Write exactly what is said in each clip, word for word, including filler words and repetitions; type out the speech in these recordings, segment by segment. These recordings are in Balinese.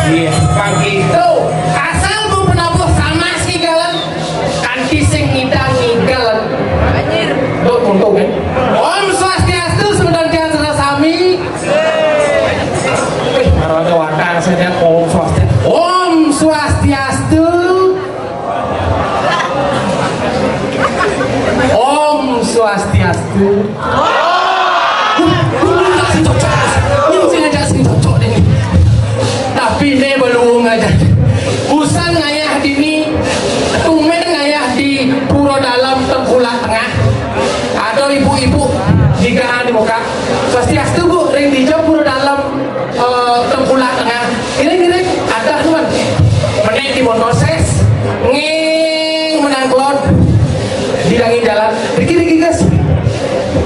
Iya, begitu. Asal Bu penabuh sama sing galak, kanti sing ngidang ngigal. Tuh, untung, kan? Om Swastiastu, sebentar, jangan salah sami. Eh, baru ada wakar saja, Om Swastiastu. Om Swastiastu. Om Swastiastu. Duh, duh, duh, sing cocok, Bos. Ini sing ngajak sing cocok deh nih. Tapi ini belum aja. Busan ngayah di ni, tumben ngayah di Pura Dalem Tengkulak Tengah. Ada ibu-ibu di gang di muka. Swastiastu, Bu, ring dija Pura Dalem, eh, Tengkulak Tengah. Ini, ini, ada tuan. Menek di motor ses, nging menang kelon di dangin jalan. Riki, riki, guys.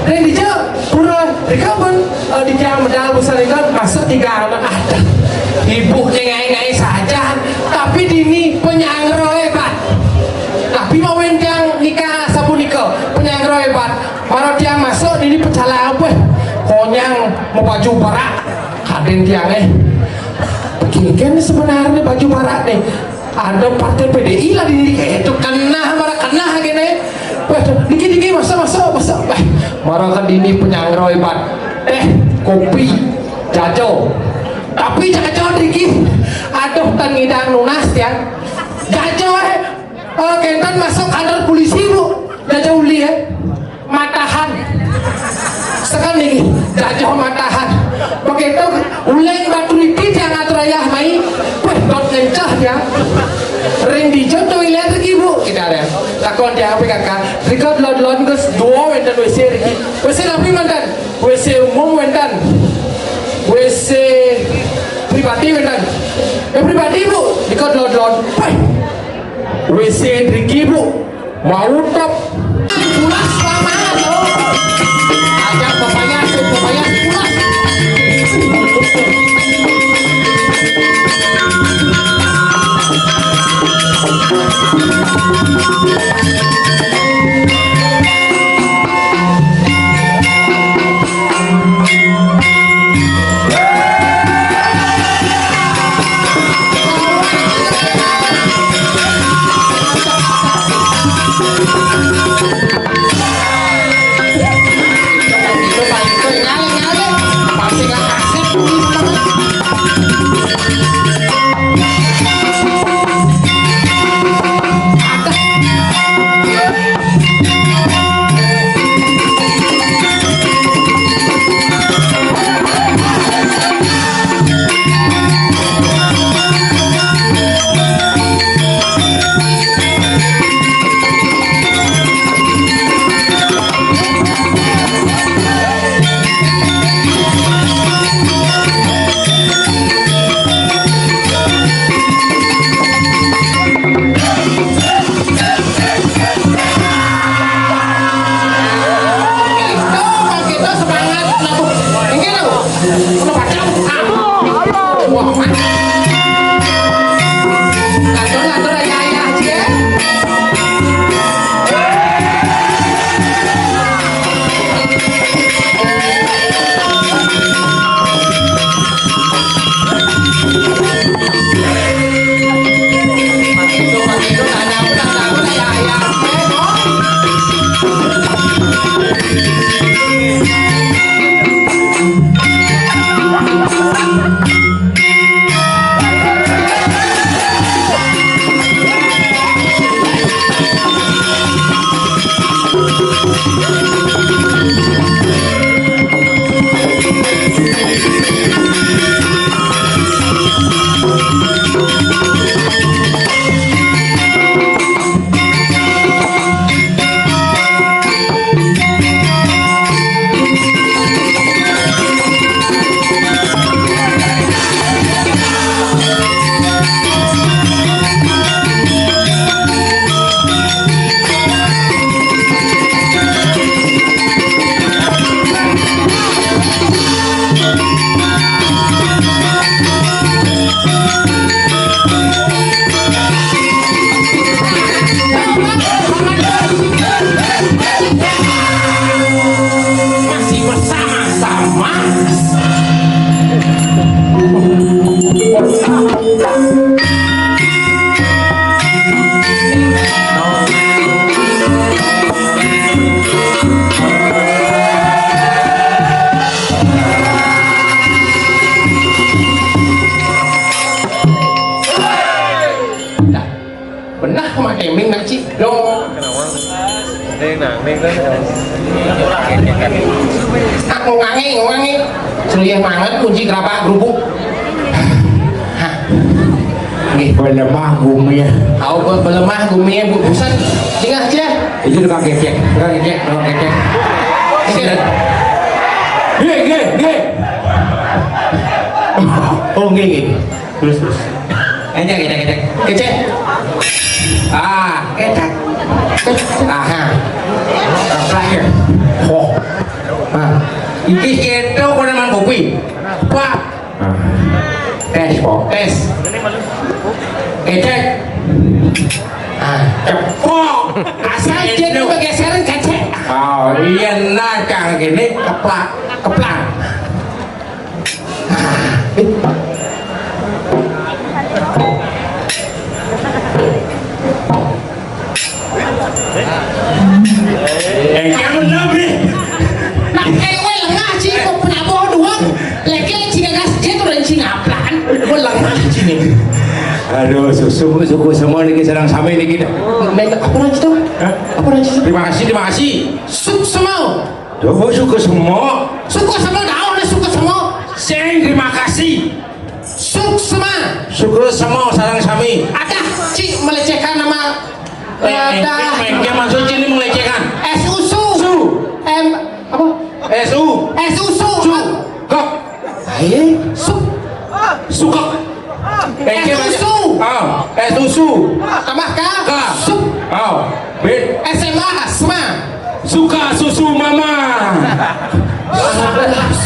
Ring dija Pura, rika pun, eh, di jam medal besar rika masuk tiga anak. Ada. Ibu ngai-ngai saja. Tapi dini penyangro hebat. Tapi mau wendang nikah sapunika penyangro hebat. Mara tiang masuk dini pecalang apa? Konyang mau baju barak. Hadin tiang, eh. Begini kan sebenarnya baju barak nih. Ada partai P D I lah dini kayak itu. Kena, mara kena gini. Waduh, dikit-dikit masuk, masuk, masuk. Wah, mara kan dini penyangro hebat. Eh, kopi, jajo. Tapi jajo dikit. Aduh, tan ngidang nunas tiang. Jajo, eh. Eh, kenten masuk kantor polisi, Bu. Jajo uli, eh. Matahan. Sekan niki, jajo matahan. Begitu, uleng batu riti tiang atur ayah mai. Weh, dot ngencah tiang. Ring dija toilet riki, Bu. Kita ada. Takon tiang apa, Kakak? Rika delod-delod ke dua wenten W C riki. W C napi mantan? W C umum wenten. W C pribadi wenten. Eh, pribadi, Bu. Rika delod-delod. Weh. W C riki, Bu. Mau top. Pulas lama, loh. Ajak pepaya, tuh pepaya, pulas. Lantur, lantur, ayah, ayah, Cik. Masih bersama-sama. Benah kama teming nak cik. Yo. Ning, nah, ning kan. Aku ngangi, ngangi. Serius banget kunci gerabak gerubuk. Hah. Nggih. Belemah gumi ya. Au be-, belemah gumi ya, bu-, busan. Tinggal aja. Itu tukang kecek, tukang kecek, tukang kecek. Sini. Nggih, nggih, nggih. Oh, nggih, nggih. Terus, terus. Ejek, ejek, ejek. Kecek. Ah, kecek. Aha. Terakhir. Oh. Ah. Iki ketok pada mang kopi. Pak. Ah. Tes, Pak. Tes. Kecek. Ah, cepok. Asal jadi bergeseran kecek. Oh, iya, nah, kang gini keplak, keplak. Eh, kamu nabi. Nak ewe lengah cik, kok penabuh doang. Lagi cik gas dia tuh rencing apaan? Gue lengah cik nih. Aduh, susu, suku semua nih, sareng sami nih kita. Main apa lagi tuh? Hah? Apa lagi tuh? Terima kasih, terima kasih. Suk semua. Coba suka semua. Suka semua, dah, oleh suka semua. Sing, terima kasih. Suksma. Suksma, sareng sami. Ada, cik melecehkan nama, eh, ada. Mengke maksud cik ini melecehkan. S U su. Su. M, apa? S U. S U su. Su. Kok? Aye. Su. Sukek. Mengke S U su. Ah, S U su. Tambah K. K. Su. Ah, bet. S M A, sma. Suka susu mama.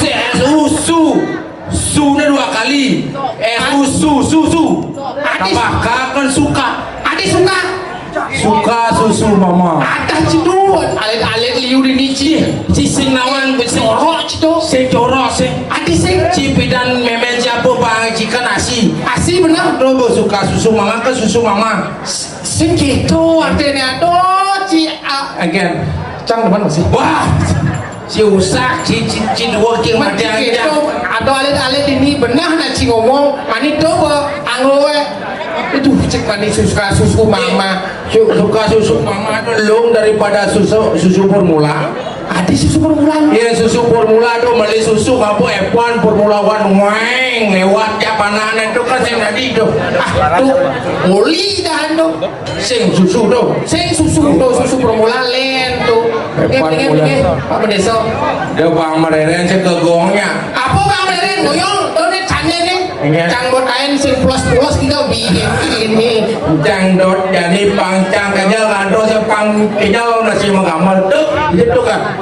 Si S U su. Su-nya dua kali. S U su, su, su. Tambah K kan suka. Adi suka. Suka susu mama. Ada cedut. Alit-alit liu di nici. Ci sing nawan, sing jorok cedut. Sing jorok, sing. Adi sing. Ci pidan memen siapa bang, ci kan asi. Asi benar. Coba suka susu mama kan susu mama. Sing gitu artinya. Aduh, ci, a-, again. Cang demen masih. Wah. Si usak, si, si, si dua king mati aja. Ada alit-alit ini benah nak si ngomong, mani coba, anglo we. Aduh, cek mani suka susu mama. Su-, suka susu mama tu lung daripada susu, susu formula. Ada susu formula. Iya, susu formula tu beli susu apa F one Formula One, weng, lewat ya pananan tu kan sing tadi tu. Ah, tu, oli dah tu. Sing susu tu. Sing susu tu, susu permulaan tu. Eh, Pak Mula. Pak Mendeso. Dia Pak Mereren sekegongnya. Apa Pak Mereren? Ngoyong, tu ni tanya ni. Iya. Cang bot ain sing pulas-pulas kita bi-, ini. Cang dot jadi pangcang aja kado sepang kijau nasi menggamal tu, gitu kan.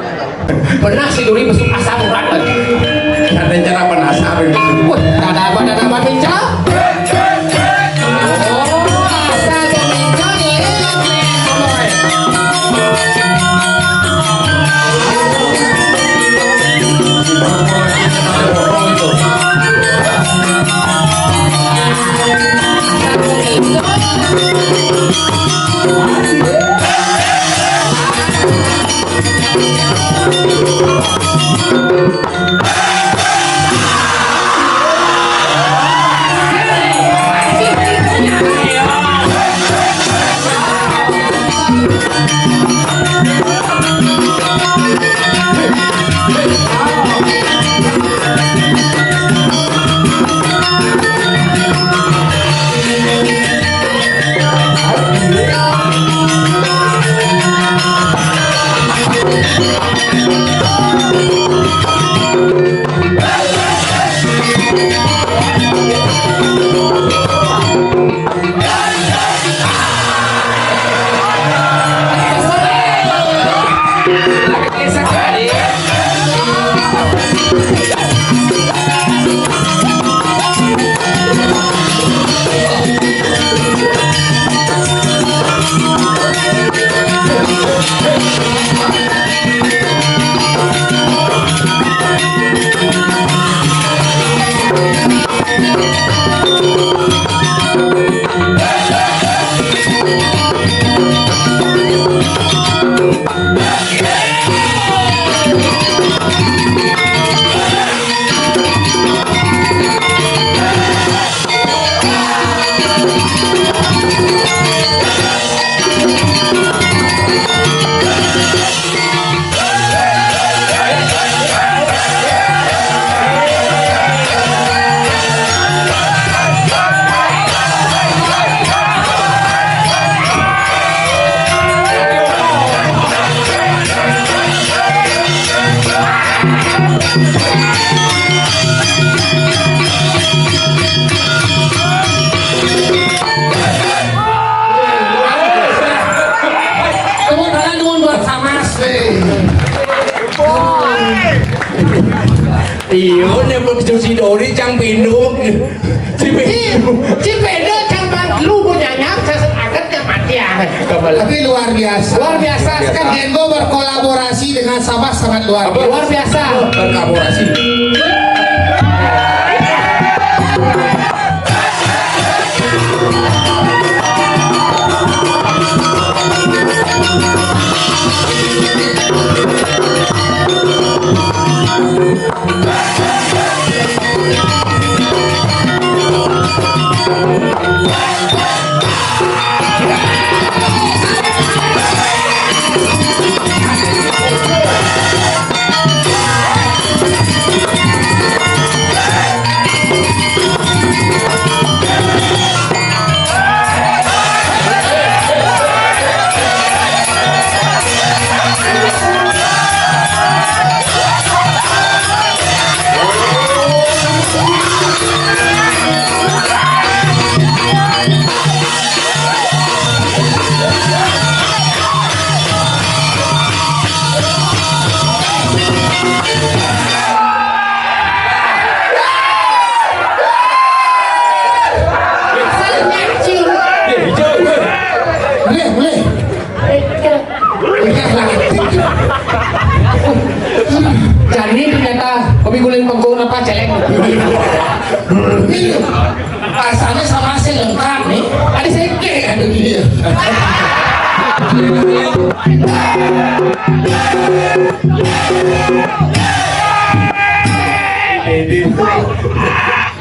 Pernah si Duri besuk asam urat lagi. Ada cara penasaran. Wah, ada apa, ada apa, Minca? Tepuk tangan dulu buat Samas, weh. Iya, nek cuci dori cang pindho. Cipédo. Cipédo cang bang lu punya nyam, saya angkat ke mati ya. Tapi luar biasa. Luar biasa. Kan Gengo berkolaborasi dengan Samas sangat luar biasa. Luar biasa. Berkolaborasi. Boleh, boleh. Jani ternyata kopi guling pengkung apa celeng. Ini rasanya sama sih lengkap nih. Ada sedikit ada dia. Ini.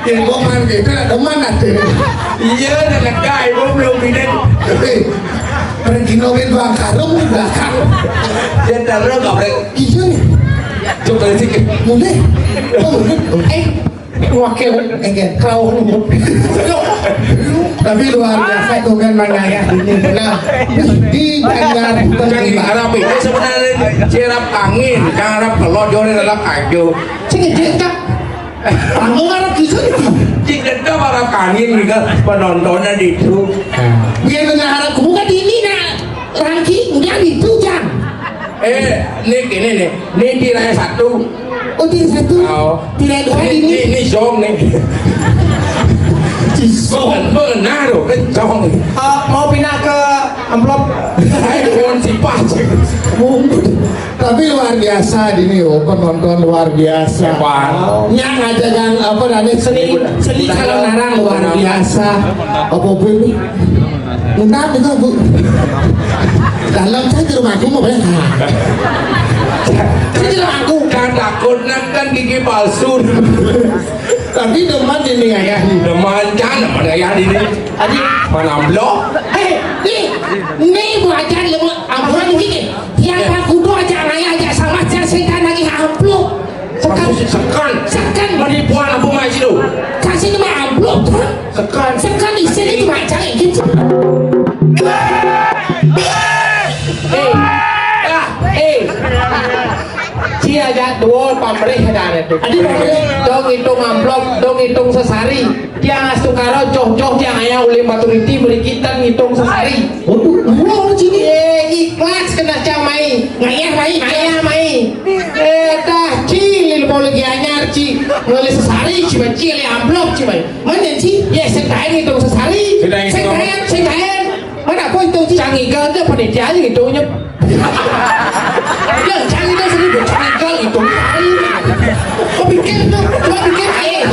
Yang gua main gitu, ada mana tuh? Iya, ada lega, ibu belum pindah. Hei, pergi nongin doang karung di belakang. Dia taruh kaplek. Iya nih. Coba sih. Mulai. Oh, mulai. Eh, wakil. Enggak. Kau. Tapi luar biasa tuh kan, Mang Yayah ini. Nah, di Banjar. Cang arep itu sebenarnya sirap angin, cang arep kelot, jore arep ajo. Sing ngejek, Cak. Aku ngarep di sini. Cik Dedok arep angin juga penontonnya di itu. Biar benar arep buka di ini, nah. Rangki, udah di itu, Cang. Eh, ini gini nih. Ini tirai satu. Oh, tirai satu. Oh. Tirai dua ini. Ini, ini zong nih. Zong. Benar, benar, loh, kan zong. Eh, mau pindah ke amplop. Ayo, pohon sipah. Tapi luar biasa ini, oh, penonton luar biasa. Hebat. Yang ada yang, apa namanya, seni, seni calon narang luar biasa. Apa, Bu, ini? Entah itu, Bu. Dalam saya di rumahku mau bayar. Saya di rumahku. Dan takutnya kan gigi palsu. Tapi demen ini ayah nih. Demen, jangan demen ayah ini. Tadi mana blok? Eh, nih, nih buatan lemu ampuran gini. Yang aku doa aja ayah aja sama aja setan lagi amplop. Sekan. Sekan. Sekan. Menipuan apa mai situ? Kasih nama amplop, kan? Kan sekan isin itu macam gitu. Eh, ah, eh. Ci aja dua pamrih ada tu. Adi pamrih. Dong hitung amplop, dong hitung sesari. Tiang astungkara joh-joh tiang ayah ulih maturiti merikitan ngitung sesari. Waduh, dua orang sini. Eh, ikhlas kena cang mai. Ngayah mai, ngayah mai. Eh, dah ci lil mau lagi anyar ci. Mulai sesari ci mai, ci lil amplop ci mai. Mana ci? Ya, sekain ngitung sesari. Sekain, sekain. Mana apa itu ci? Cang igal aja panitia aja ngitungnya. Ya, cang itu sendiri cang igal ngitung sesari. Kau pikir tu, coba pikir. Eh,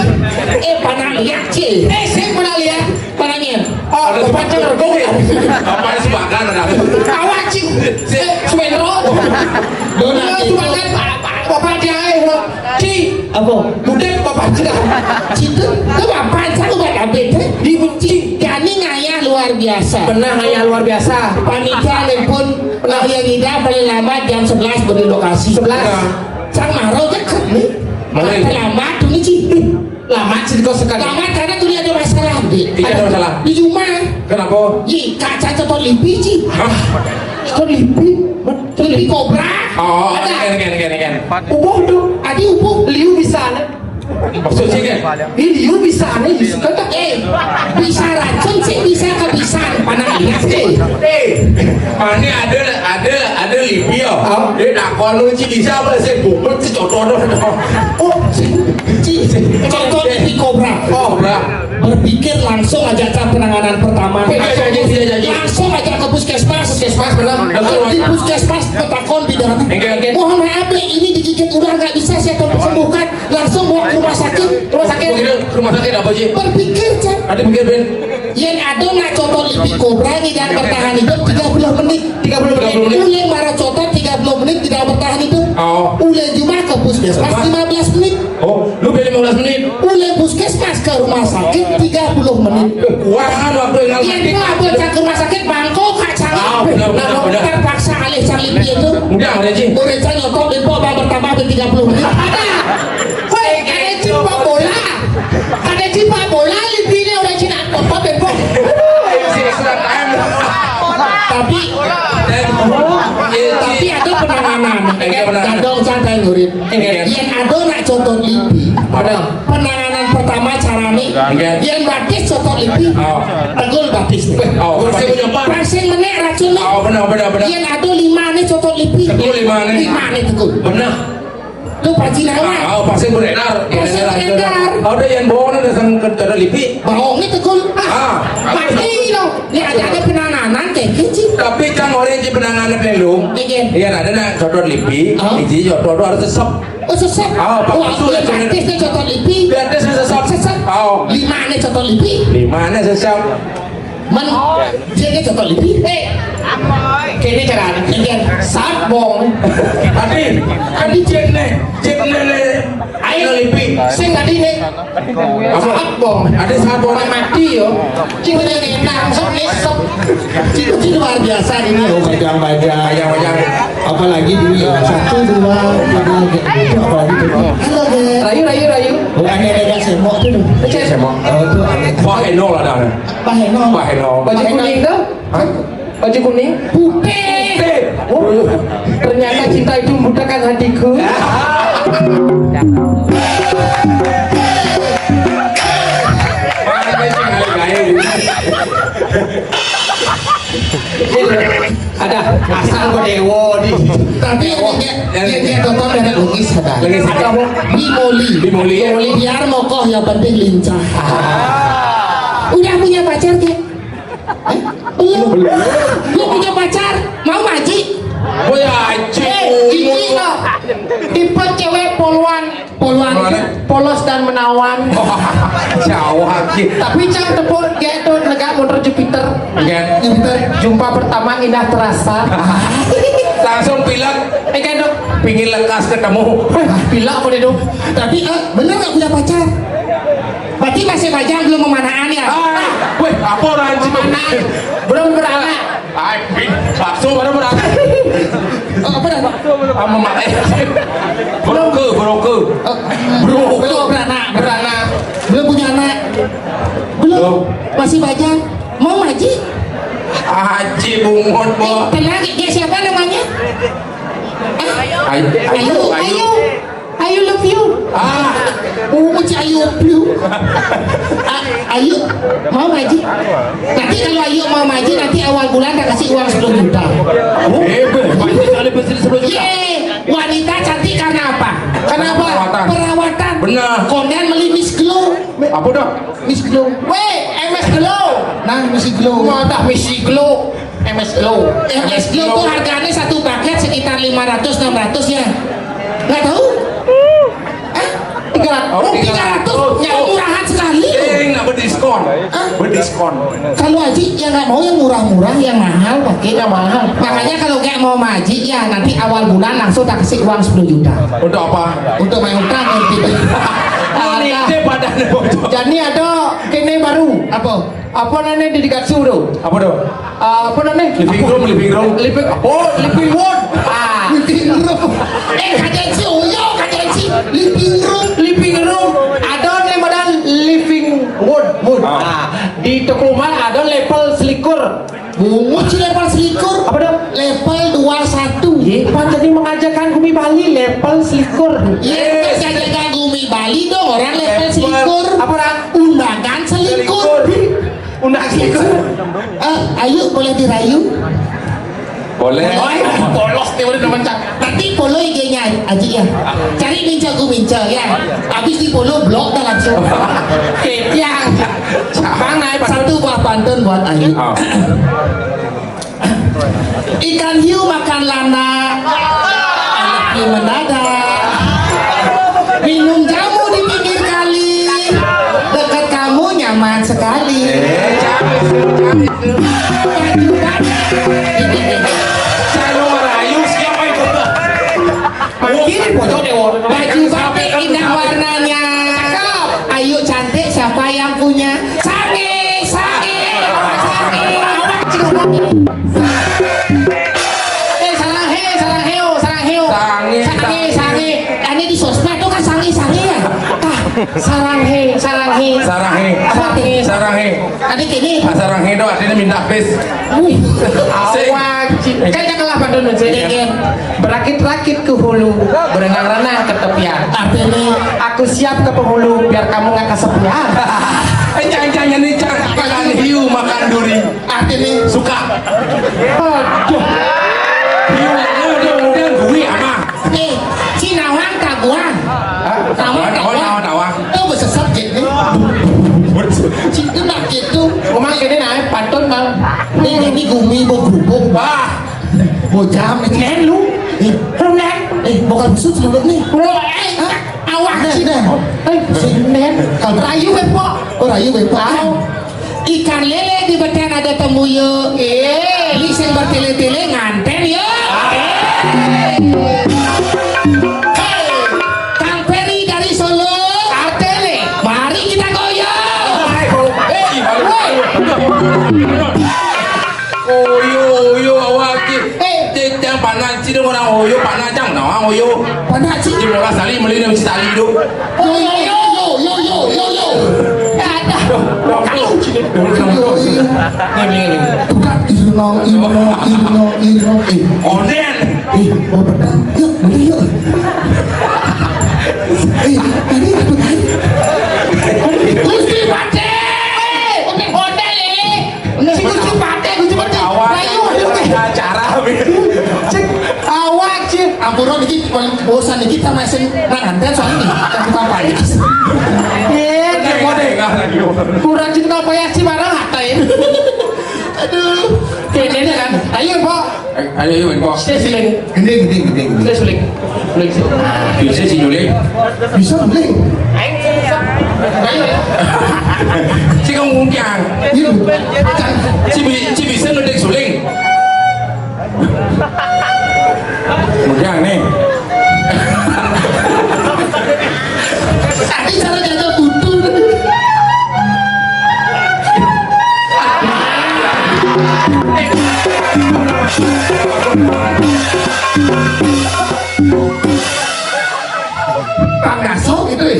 eh, pernah lihat ci? Eh, saya pernah lihat. Pananya. Oh, ada pacar kau ya? Apa sih bahkan ada? Awak ci. Eh, Suwendro. Dona, iya, ci. Bapak dia, eh, ci. Apa? Budak bapak ci. Cinta, tu bapak saya buat apa tu? Dibenci. Jani ngayah luar biasa. Pernah ngayah luar biasa. Panitia pun pernah yang tidak paling lambat jam sebelas beri lokasi. Sebelas. Sang maro je kat ni. Mana ni? Terlambat tu ni ci. Lama cerita sekali. Lama karena tu dia ada masalah, Dik. Iya, ada masalah. Di rumah. Kenapa? Yi, kaca cetok lipi, Ci. Hah? Cetok lipi? Lipi kobra. Oh, ada. Kan, kan, kan, kan. Ubuh tu. Adi ubuh, liu bisa, ne? Maksud sih kan? Ih, liu bisa, ne? Kata, eh, bisa racun sih, bisa kebisan. Panak lihat sih. Eh, mana ada, ada, ada lipi ya? Oh. Dia nak kono ci bisa apa sih? Bubur ci cotor. Oh, ci, ci. Contoh lipi kobra. Kobra. Berpikir langsung aja ke penanganan pertama. Iya, iya, iya, iya, iya. Langsung aja ke puskesmas. Puskesmas, benar. Langsung. Di puskesmas petakon bidan. Enggak, enggak. Mohon maaf, Dek, ini digigit ular nggak bisa saya tolong sembuhkan. Langsung bawa ke rumah sakit. Rumah sakit. Rumah sakit apa sih? Berpikir, Cak. Ada pikir, Ben. Yang ada nak cotot lipi kobra ni dan bertahan hidup tiga puluh menit. Tiga puluh menit. Uleng marah cotot tiga puluh menit tidak bertahan hidup. Oh. Uleng cuma ke puskesmas lima belas menit. Oh, lu beli lima belas menit. Uleng puskesmas ke rumah sakit tiga puluh menit. Wah, waktu yang. Iya, itu apa, Cak, ke rumah sakit bangkok, Kak, Cak. Ah, benar, benar, benar. Terpaksa alih cari dia itu. Udah, ada, Ci. Udah, Cak, nyotok, dia bawa bertambah sampai tiga puluh menit. Ada. Woi, ada cimpak bola. Ada cimpak bola, lebihnya orang Cina apa, apa, bebok. Extra time. Tapi, tapi ada penanganan. Iya, benar. Kadang santai ngurit. Iya. Yang ada nak cotot lipi. Ada. Penanganan pertama cara ni. Iya. Yang batis cotot lipi. Oh. Tegul batis ni. Oh, pasti punya apa? Pasti menek racun ni. Oh, benar, benar, benar. Yang ada lima ni cotot lipi. Tegul lima ni. Lima ni tegul. Benar. Tu pasti lawan. Ah, oh, pasti beredar. Pasti beredar. Ada yang bohong ada sang ke ada lipi. Bohong ni tegul. Ah, pasti lo. Ni ada ada penanganan kayak gitu. Tapi kan orang yang penanganan belum. Iya. Iya, ada nak cotot lipi. Ah. Ini cotot harus sesep. Oh, sesep. Ah, Pak. Oh, Masuk aku ya, yang gratis ni cotot lipi. Gratis ni sesep. Sesep. Oh. Lima ni cotot lipi. Lima ni sesep. Man, dia ni cotot lipi. Eh, kini cara ni. Dia sat bong. Tadi, tadi cek ni, cek ni ni. Ayo lipi. Sing tadi ni. Apa? Sat bong. Ada sat bong. Orang mati yo. Cik ni ni nang sok ni sok. Cik, cik luar biasa ini, oh, panjang-panjang. Panjang-panjang. Apalagi dulu ya, satu, dua, tiga, gitu. Apalagi dulu. Halo, Dek. Rayu, rayu, rayu. Bukannya ada semok tu. Cek semok. Oh, tu ada. Pak Eno lah dah. Pak Eno. Pak Eno. Baju kuning tu? Hah? Baju kuning? Putih. Putih. Oh, ternyata cinta itu membutakan hatiku. Ada asal kau dewa di. Tapi dia dia dia tonton dari Lungis ada. Lungis apa? Bimoli. Bimoli. Bimoli biar mokoh yang penting lincah. Udah punya pacar, Kek? Eh? Belum. Belum punya pacar? Mau maji? Boy, aji. Eh, ini loh. Tipe cewek polwan. Polwan. Polwan. Polos dan menawan. Jauh lagi. Tapi cang tepuk dia tu negak motor Jupiter. Iya. Jupiter. Jumpa pertama indah terasa. Langsung pilek. Eh, kan, Dok? Pingin lekas ketemu. Pilek apa dia, Dok? Tapi, eh, bener nggak punya pacar? Berarti masih bajang, belum memanaan ya? Ah, weh, apa orang sih? Memanaan. Belum beranak. Ay, bin, bakso mana beranak? Oh, apa dah, Pak? Sama mak, eh. Broke, broke. Oh, broke. Belum beranak, beranak. Belum punya anak. Belum. Belum. Masih bajang. Mau maji? Aji bungut, Bo. Tenang, dia siapa namanya? Ayu, Ayu, Ayu. Ayu love you. Ah, bungut si Ayu love you. Ah, Ayu mau maji. Nanti kalau Ayu mau maji, nanti awal bulan tak kasih uang sepuluh juta. Eh, Bo, banyak sekali pesen sepuluh juta. Ye, wanita cantik karena apa? Karena apa? Perawatan. Perawatan. Benar. Kondian beli Miss Glow. Apa dah? Miss Glow. Weh, M S Glow. Nah, Miss Glow. Mata Miss Glow. M S Glow. M S Glow tuh harganya satu paket sekitar lima ratus enam ratus ya. Nggak tahu? Eh? Tiga ratus. Oh, tiga ratus. Yang murahan sekali. Eh, nggak berdiskon. Hah? Berdiskon. Kalau Aji yang nggak mau yang murah-murah, yang mahal pakai. Yang mahal. Makanya kalau kayak mau maji ya nanti awal bulan langsung tak kasih uang sepuluh juta. Untuk apa? Untuk main utang nanti. Ini ada. Jadi ada kene baru. Apa? Apa namanya di Dikatsu tu? Apa tu? Ah, apa namanya? Living room, living room. Living, oh, living wood. Ah. Living room. Eh, kajensi, oh yo, kajensi. Living room. Living room. Ada ni model living wood, wood. Ah. Ah, di toko rumah ada level selikur. Bungut si level selikur. Apa tu? Level dua satu. Ye, pan tadi mengajarkan gumi Bali level selikur. Ye, terus ajarkan gumi Bali dong, orang level selikur. Apa orang? Undangan selikur. Selikur. Undangan selikur. Ah, Ayu boleh dirayu? Boleh. Oh, iya, polos dia boleh teman cak. Nanti follow I G-nya Aji ya. Cari Minca Guminca ya. Habis di follow blok dah langsung. Ketiang. Bang naik satu buah pantun buat Ayu. Ah. Ikan hiu makan lana, anak hiu mendadak. Minum jamu di pinggir kali, dekat kamu nyaman sekali. Eh, jangan, jangan. Baju batik. Saya mau merayu, siapa itu? Begini foto dewa. Baju batik indah warnanya. Ayu cantik, siapa yang punya? Sange, sange, sange. Eh, sarang he, sarang heo, sarang heo. Sange, sange, sange. Ini di sosmed tuh kan sange, sange ya. Ah, sarang he, sarang he. Sarang he. Sarang he. Sarang he. Tadi gini. Ah, sarang he itu artinya minta pis. Wih, awak. Kayaknya kalah pada nu, Cik. Iya. Berakit-rakit ke hulu, berenang-renang ke tepian. Artinya? Aku siap ke penghulu, biar kamu nggak kesepian. Eh, jangan-jangan ini, jangan makan hiu, makan duri. Artinya? Suka. Aduh. Hiu, udah, udah, duri apa? Eh, Cinawang Taguan. Hah? Nawang Taguan. Nawang, nawang, nawang. Tuh, bisa subjek nih. Cik, itu nak gitu. Emang ini naik pantun, Bang. Ini, ini gumi, mau kerupuk. Wah. Bocah, nih. Nen lu. Eh. Lu, Nen. Eh, bukan khusus lu nih. Lu, eh. Hah? Awak sih. Nen. Eh, si Nen. Kalau rayu, Bepok. Oh, rayu, Bepok. Tahu. Ikan lele di beten ada temu ye. Eh. Ini sing bertele-tele nganten ye. Eh. Hei, Kang Peri dari Solo. Artele. Mari kita goyang. Hei, hei. Oyo, oyo, awak ki. Eh. Cek, jangan panas, cik, orang oyo, panas, jangan orang oyo. Panas, cik. Di Mola Sali, meli ni, mesti tali tu. Yo, yo, yo, yo, yo, yo, yo, yo. Ada. Yo, yo, yo. Yo, yo, yo. Ni, ni, ni. Tukar, irno, irno, irno, irno. Eh. Oden. Eh, oh, betul. Yuk, boleh, yuk. Eh, tadi apa tadi? Gusti Patih. Oden, oden, eh. Si Gusti Patih, Gusti Patih. Awak. Ayo, ayo, ayo. Acara, Bin. Cik, awak, cik. Ampura niki paling bosan niki sama sing nang nganten soalnya nih. Yang kita paling. Iya, Bener, mau deh. Bener, bener. Kurang cinta apa ya sih barang ngatain. Aduh. Kayaknya kan. Ayo, Pak. Ayo, ayo, Pak. Saya suling. Gending, gending, gending, gending. Saya suling. Suling sih. Bisa sih, Juli. Bisa, gending. Ayo, ya. Si kau ngungkiang. Iya. Si bi-, si bisa nudek suling. Ngungkiang nih. Tadi cara jatuh tutul. Pak Kaso gitu ya.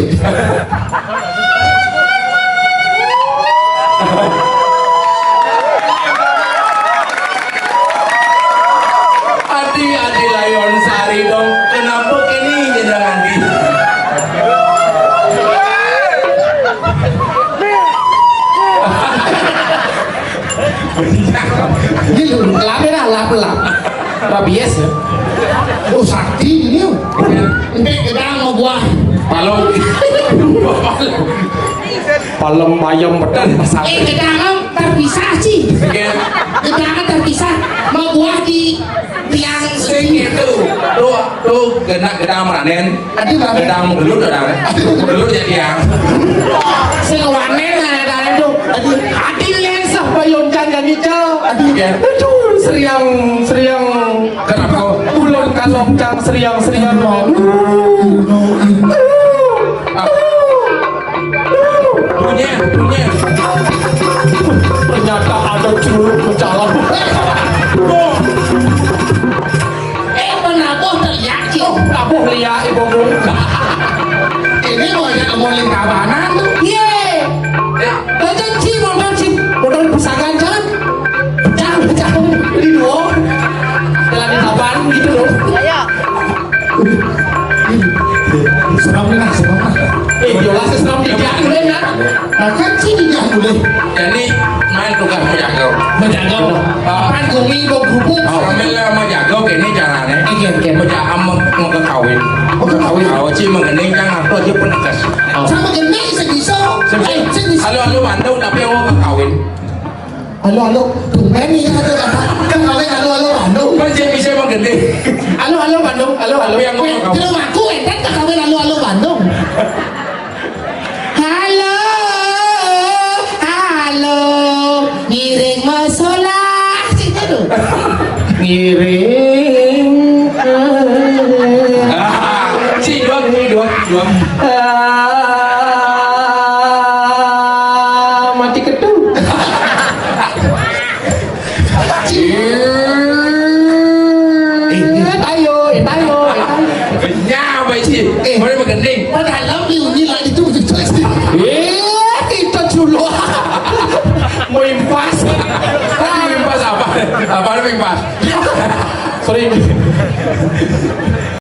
Adi, Adi Layon Sari dong. Kenapa kini jenengan di? Ini lu, lap ya, lap, lap. Rabies ya. Oh, sakti ini. Ente gedang mau buah. Palem. Palem ayam betul. Eh, gedang terpisah sih. Iya. Gedang terpisah. Mau buah di tiang sing itu. Tuh, tuh, kena gedang meranen. Adi meranen. Gedang menggelut, gedang. Menggelut ya tiang. Sing wanen, nah, nah, itu. Adi. Adi lensah bayonkan yang hijau. Adi. Iya. Aduh, seriang, seriang. Kenapa? Ulun kalongkang seriang-seriang. Bunyi, bunyi. Ternyata ada curug berjalan. Eh, penabuh teriak, Cik. Oh, penabuh liak, Ibu Guru. Ini mau ajak ngomongin kabanan tuh. Iya. Baca, Cik, modal, Cik. Modal pisakan, Cik. Pecah, pecah. Di dua. Jalan di papan gitu loh. Ayo. Seram nih, nah, seram, nah. Eh, jelas seram di dia dulu ya. Nah, kan sini dia dulu. Jadi, main tugas menjaga. Menjaga. Ah. Papan gumi, bawa kerupuk. Oh, kami lah menjaga, ini caranya. Iya, iya. Menjaga mau, mau ke kawin. Oh, ke kawin. Kalau Ci mengening, kan aku aja penegas. Oh. Sama gini, bisa-bisa. Bisa. Eh, bisa-bisa. Halo, halo, Bandung, tapi aku ke kawin. Halo, halo, tumben nih, ada apa? Kan kawin halo, halo, Bandung. Kan dia bisa emang gede. Halo, halo, Bandung, halo, halo. Tapi yang ngomong kamu. Belum aku, enten tak kawin halo, halo, Bandung. Halo, halo, ngiring masalah, sih, aduh. Ngiring. Ah, si dua, si dua, dua. Ah, mati ketu. Eh, tayo, eh, tayo, eh, tayo. Nya, apa sih? Eh. Boleh bergending. Padahal di uni lah itu, itu sih. Eh, kita dulu. Mau impas. Mau impas apa? Apa lu impas? Sorry.